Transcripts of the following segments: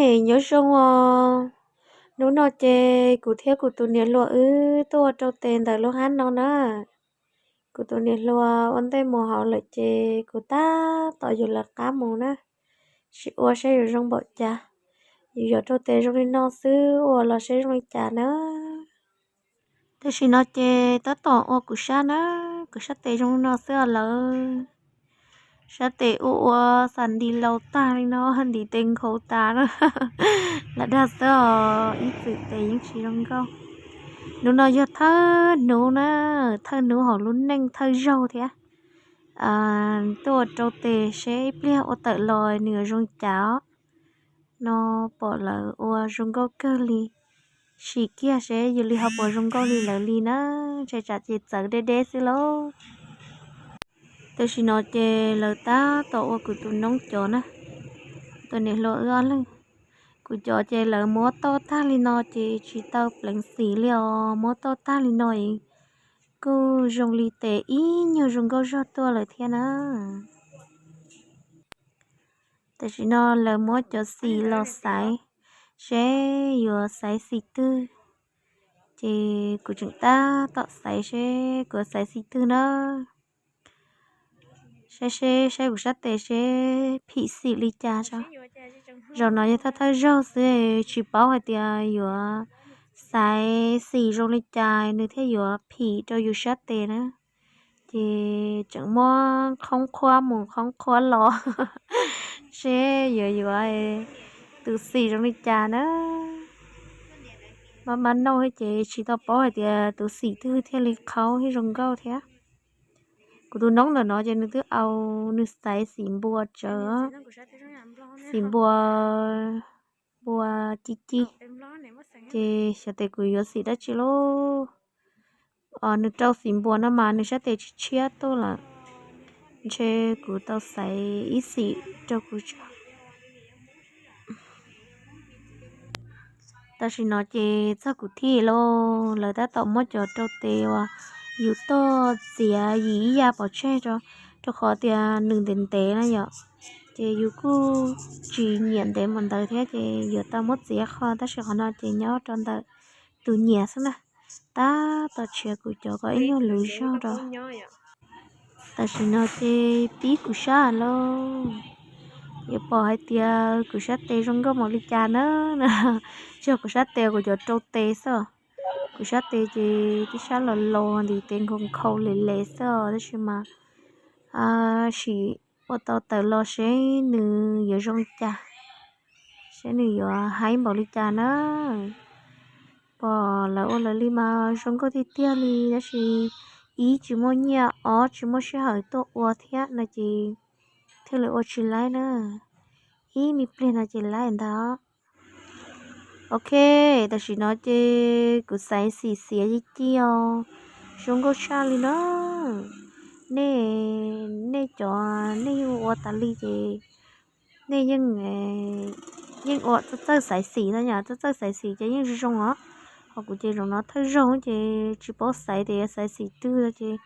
Es nyob zoo os, hnub no ces kuv thiab kuv tus niam hluas wb tuaj ua rau tes ntawm lub hab no na. Kuv tus niam hluas ua ntej mus hauv lawm ces kuv tab tom yuav lawv qab mus na, sim ua saib yuav zoo npaum cas. Yus yuav rau tes zoo li no xwb, ua los saib zoo li cas na. Tam sim no ces tab tom ua kuv sab na, kuv sab tes zoo li no xwb os lawv. Sab tes ua ua xam nti laus tag li no, ntiv tes nkhaus tas na. Lam dag xwb os, ib txwm tes yeej tsis zoo nkauj. Hnub no yog thawj hnub na, thawj hnub hauv lub neej thawj zaug thiab. Tuaj ua rau tes seb ib pliag ua tawm los nws yuav zoo cas os. No pom lawv ua zoo nkauj kawg li, sim kiag seb yus li ho puas zoo nkauj li lawv li na, ntshe tsam ces txawv deb deb xwb lauj. Tam sim no ces lawv tab tom ua kuv tus noob cov na, tus niam hluas wb ob leeg. Kuv cov ces lawv muab toj tag li no ces tsis tau pleev xim li os, muab toj tag li no kuj zoo li tes ib nyuag zoo nkauj zog tuaj lawm thiab na. Tam sim no lawv muab cov xim los xaiv, seb yuav xaiv xim twg. Ces kuv tseem tab tom xaiv seb kuv xaiv xim twg na. Saib seb, saib kuv sab tes seb phim xim li cas tso. Zaum no yog thawj thawj zaug xwb, tsis paub hais tias yuav xaiv xim zoo li cas nws thiaj yuav phim rau yus sab tes na. Ces tseem muab qhoob qhuab mus qhoob qhuab los, seb yuav yuav tus xim zoo li cas na. Maj maj noj ces tsis tau paub hais tias tus xim twg thiaj li qhaub thiab zoo nkauj thiab. Kuv tus noob ntawm no ces nws twb au, nws xaiv xim npua tsawv, xim npua, npua ci ci. Ces xyov tes kuv yuav xim dab tsi lauj. Nws rau xim npua no mas nws sab tes tshiab tshiab tuaj lawm. Ntshe kuv tau xaiv ib xim rau kuv tso. Tam sim no ces txog kuv thij lauj, lawv tab tom muab cov rau tes uas yus tuaj txiav yim ib yam pov tseg, rau qhov tias nws ntev ntev na yom, ces yus kuj tsis nyiam ntev npaum ntawd thiab ces yuav tau muab txiav qho, tab sis qhov no ces nyob rau ntawm tus nyiam xwb na. Tab tom tshiav kuv cov kom ib nyuag luv zog rau. Tam sim no ces pib kuv sab lauj, yuav pom hais tias kuv sab tes zoo nkauj npaum li cas na. Tsis yog kuv sab tes, kuv cov rau tes xwb. Kuv sab tes ces tib sab los laus ntiv tes nkhaus nkhaus les les xwb os, tab sis mas sim ua tau tawm los seb nws yuav zoo li cas, seb nws yuav haib npaum li cas na. Pom lawv ua lawv li mas zoo nkauj tiag tiag li, tab sis ib tsis muaj nyiaj, ob tsis muaj sij hawm tuaj ua thiab no ces thiaj li ua tsis laib na. Ib me pliag no ces laib ntag. Ok, tam sim no ces kuv xaiv xim xiav ci ci os, zoo nkauj tshaj li na. Nej, nej cov nej yeej ua tas li ces nej yeej, yeej ua txawj txawj xaiv xim no yom, txawj txawj xaiv xim ces yeej zoo zoo os. Ho kuv ces zaum no thawj zaug ces tsis paub xaiv tias yuav xaiv xim twg ces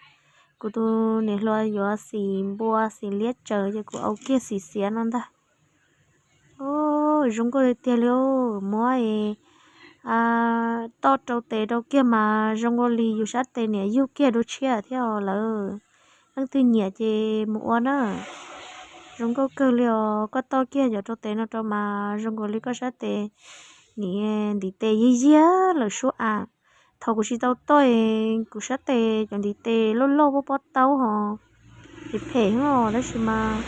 kuv tus niam hluas yuav xim npua xim liab tsawv ces kuv au kiag xim xiav no ntag. Zoo nkauj tiag tiag li, muab toj rau tes rau kiag mas zoo nkaus li yus sab tes niam yug kiag dua tshiab thiab os lawm. Leej twg nyiam ces mus ua na. Zoo nkauj kawg li os, koj toj kiag cov rau tes no rau mas zoo nkaus li koj sab tes niam ntiv tes yiag yiag lawm sub as. Thaum kuv tsis tau toj, kuv sab tes cov ntiv tes loj loj pob pob taub hos, ces phem os, tab sis mas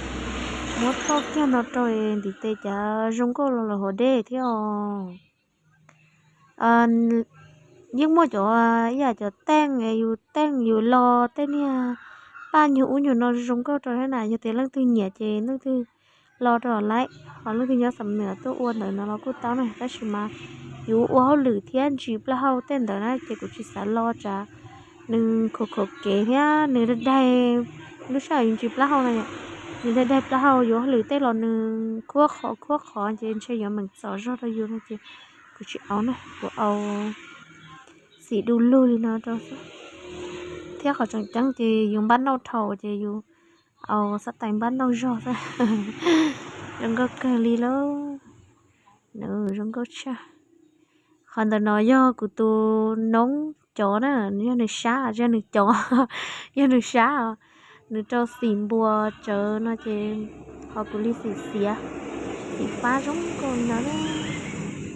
muab toj kiag no rau ntiv tes cas zoo nkauj los lawm hauv dej thiab os. Yeej muaj cov ib yam cov teej, yus teej yus lo tej niag paj nyuag ub nyuag no zoo nkauj rau thiab na. Yog tias leej twg nyiam ces leej twg lo rau lawm, ho leej twg nyob xam nws tuaj ua ntawm no los kuj tau na, tab sis mas yus ua hauj lwm thiab ntsis plaub hau tej ntawd na ces kuv tsis xav lo tsam nws khuam khuam kev thiab nws daig daig, lub sij hawm yus ntsis plaub hau na yom, nws daig daig plaub hau, yus hauj lwm tej los nws khuab qhov khuab qhov ces ntshe yuav meem txom zog rau yus no ces kuv tsis au na, kuv au xim du lug li no rau xwb. Thiab qhov tseem ceeb ces yus npab nauj dhau ces yus au xab tais npab nauj zog xwb. Zoo nkauj kawg li lauj. Zoo nkauj tshaj. Qhov ntawm no yog kuv tus noob cov na, yog nws sab, yog nws cov, yog nws sab os. Nws rau xim npua tsawv no ces ho kuv li xim xiav, xim fab zoo nkauj li no.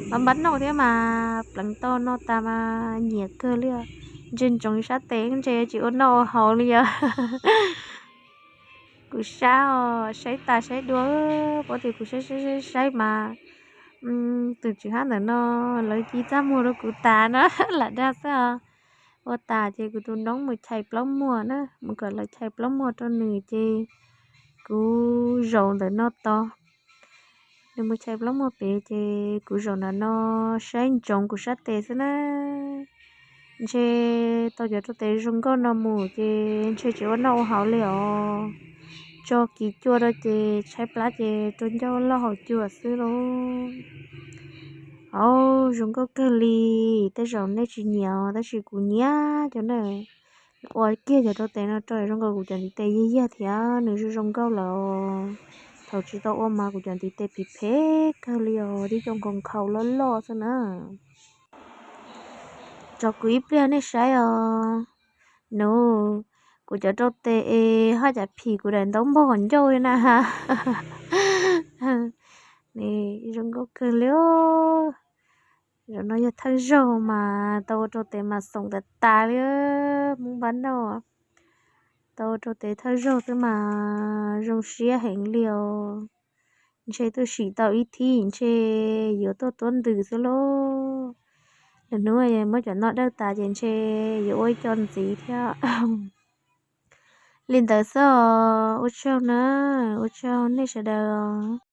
Pab npab noj thiab mas pleev tau noj tas mas nyiam kawg li. Ntshe ntsoov sab tes ntshe tsis ua noj ua haus li os. Kuv sab os, saib tas saib dua, pab tias kuv saib saib saib saib mas tus tswv hab ntawm no lawv ci txaj muag rau kuv tas na, lam dag xwb os. Ua tas ces kuv tus noob mus chais plaub muag na, mus kom lawv chais plaub muag rau nws ces kuv zaum ntawm no tos. Nws mus chais plaub muag pem ces kuv zaum ntawm no saib ntsoov kuv sab tes xwb na. Ntshe tau cov rau tes zoo nkauj no mus ces ntshe tsis ua noj ua haus li os. Tso kiv cua rau ces tshaib plab ces rau ncauj loj haus cua xwb lauj. Au, zoo nkauj kawg li. Tej zaum nej tsis nyiam tab sis kuv nyiam cov na. Ua kiag cov rau tes no rau zoo nkaus kuv cov ntiv tes yag yag thiab nws zoo zoo nkauj lawm. Thaum tsis tau ua mas kuv cov ntiv tes phem phem kawg li os, tib co nkhaus nkhaus loj loj xwb na. Tso kuv ib pliag nej saib os. Nws, kuv cov rau tes es haj cas phim kuv daim ntaub npog ncauj li na. Zoo nkauj kawg li os. Zaum no yog thawj zaug mas tau ua rau tes mas xoom tas tas li, Hmoob npab noj. Tau ua rau tes thawj zaug xwb mas zoo siab heev li os. Ntshe tuaj sim tau ib thib ntshe yuav tuaj tuab ntws xwb lauj. Lwm hnub muab cov no dawj tas ces ntshe yuav ua ib co ntxiv thiab. Li ntawd xwb os, ua tsaug na, ua tsaug nej sawv daws.